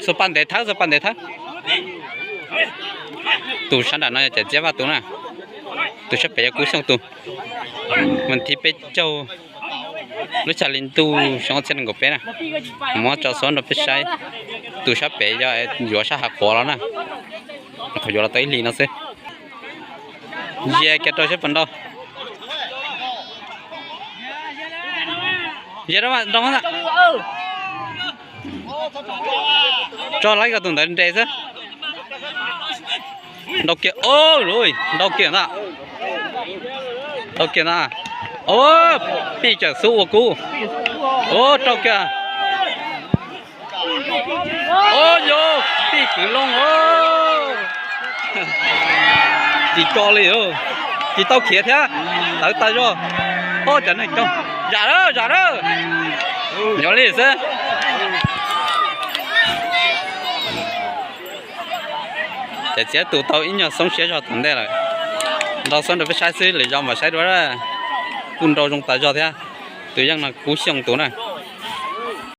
Txog paj ntev thawb, txog paj ntev thawb. Tus sab nram no yog Caiv Txiab Vaj tus na. Tus sab pem yog Kub Xyooj tus. Mas thib peb caug lub tshav li ntuj xyoo ob txhiab nees nkaum peb na. Muab tso xov rau peb saib. Tus sab pem yog yuav sab hav quav los na. Qhov yuav los tau ib hlis no xwb. Ntsia kiag rau seb puas nrau. Ntsia rau mas nrau ntag. Tso laib kom tus ntawd nres xwb. Nrau kiag, o, nrau kiag ntag. Nrau kiag ntag. O, pij cawm xub ua kub. O, rau kiag. O, yog pij kwv loo. Tsis tso li, tsis tau khiav thiab. Tawv tas zog. O, cov neeg coob. Zam lawm, zam lawm. Nyob li xwb. Caiv Txiab tus tau ib nyuag xoob siab zog tom ntej lawm. Nrau xwb rau peb saib xwb, lwm zaus mam saib dua. Kuj nrau zoo tas zog thiab. Tus yeej no Kub Xyooj tus na.